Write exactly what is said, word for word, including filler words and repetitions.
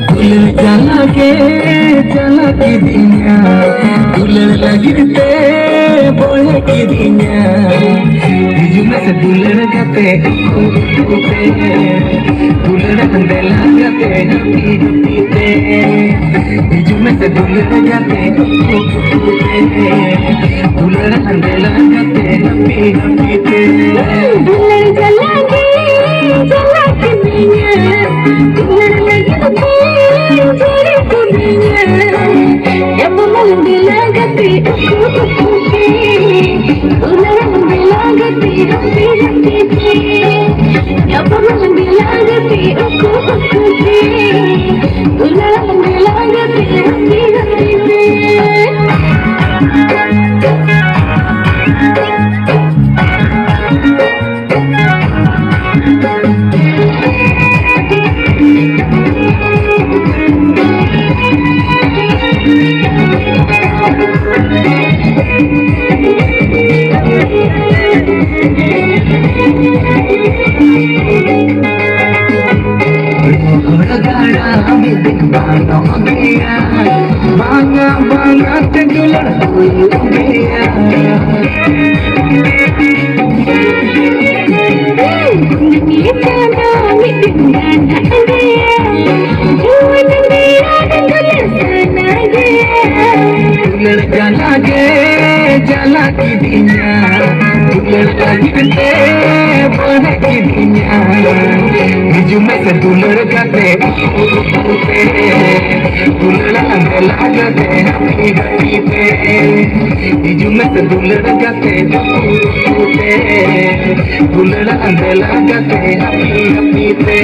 ᱫᱩᱞᱟᱹᱲ ᱡᱟᱞᱟ ᱜᱮ ᱡᱟᱞᱟ ᱠᱤᱫᱤᱧᱟ, ᱫᱩᱞᱟᱹᱲ ᱞᱟᱹᱜᱤᱫ ᱛᱮ ᱵᱚᱦᱮ ᱠᱤᱫᱤᱧᱟ᱾ ᱦᱤᱡᱩᱜ ᱢᱮᱥᱮ ᱫᱩᱞᱟᱹᱲ ᱜᱟᱛᱮ, ᱫᱩᱞᱟᱹᱲ ᱦᱟᱸᱰᱮ ᱞᱟᱜᱟᱛᱮ ᱦᱟᱹᱯᱤ ᱦᱟᱹᱯᱤ ᱛᱮ᱾ ᱦᱤᱡᱩᱜ ᱢᱮᱥᱮ ᱫᱩᱞᱟᱹᱲ ᱜᱟᱛᱮ, ᱫᱩᱞᱟᱹᱲ ᱦᱟᱸᱰᱮ ᱞᱟᱜᱟᱛᱮ ᱦᱟᱹᱯᱤ ᱦᱟᱹᱯᱤ ᱛᱮ᱾ ᱫᱩᱞᱟᱹᱲ ᱡᱟᱞᱟ ᱜᱮ ᱡᱟᱞᱟ ᱠᱤᱫᱤᱧᱟ, ᱫᱩᱞᱟᱹᱲ ᱞᱟᱹᱜᱤᱫ ᱛᱮ ᱡᱩᱨᱤ ᱠᱤᱫᱤᱧᱟ᱾ ᱧᱟᱯᱟᱢ ᱞᱟᱸᱜᱟ ᱞᱟᱸᱜᱟ ᱛᱮ ᱩᱠᱩ ᱩᱠᱩ ᱛᱮ, ᱫᱩᱞᱟᱹᱲ ᱞᱟᱸᱜᱟ ᱞᱟᱸᱜᱟ ᱛᱮ ᱦᱟᱹᱯᱤ ᱦᱟᱹᱯᱤ ᱛᱮ᱾ ᱧᱟᱯᱟᱢ ᱞᱟᱸᱜᱟ ᱞᱟᱸᱜᱟ ᱛᱮ ᱩᱠᱩ ᱩᱠᱩ ᱛᱮ, ᱫᱩᱞᱟᱹᱲ ᱞᱟᱸᱜᱟ ᱞᱟᱸᱜᱟ ᱛᱮ ᱦᱟᱹᱯᱤ ᱦᱟᱹᱯᱤ ᱛᱮ᱾ ᱨᱚᱦᱚᱲ ᱜᱟᱰᱟ ᱢᱤᱫ ᱫᱤᱱ ᱵᱟᱱᱚᱜ ᱜᱮᱭᱟ, ᱵᱟᱱᱟ ᱵᱟᱱᱟ ᱛᱮ ᱫᱩᱞᱟᱹᱲ ᱦᱩᱭᱩᱜ ᱜᱮᱭᱟ᱾ ᱠᱩᱱᱟᱹᱢᱤ ᱪᱟᱸᱫᱚ ᱢᱤᱫ ᱫᱤᱱ ᱜᱟᱱ ᱦᱟᱸᱜ ᱜᱮᱭᱟ, ᱡᱩᱣᱟᱹᱱ ᱜᱮᱭᱟ ᱫᱩᱞᱟᱹᱲ ᱥᱟᱱᱟ ᱜᱮᱭᱟ᱾ ᱫᱩᱞᱟᱹᱲ ᱡᱟᱞᱟ ᱜᱮ ᱡᱟᱞᱟ ᱠᱤᱫᱤᱧᱟ, ᱫᱩᱞᱟᱹᱲ ᱞᱟᱹᱜᱤᱫ ᱛᱮ ᱵᱚᱦᱮ ᱠᱤᱫᱤᱧᱟ᱾ ᱦᱤᱡᱩᱜ ᱢᱮᱥᱮ ᱫᱩᱞᱟᱹᱲ ᱜᱟᱛᱮ, ᱫᱩᱞᱟᱹᱲ ᱟᱸᱫᱮ ᱞᱟᱜᱟᱛᱮ ᱦᱟᱹᱯᱤ ᱦᱟᱹᱯᱤ ᱛᱮ᱾ ᱦᱤᱡᱩᱜ ᱢᱮᱥᱮ ᱫᱩᱞᱟᱹᱲ ᱜᱟᱛᱮ, ᱫᱩᱞᱟᱹᱲ ᱟᱸᱫᱮ ᱞᱟᱜᱟᱛᱮ ᱦᱟᱹᱯᱤ ᱦᱟᱹᱯᱤ ᱛᱮ᱾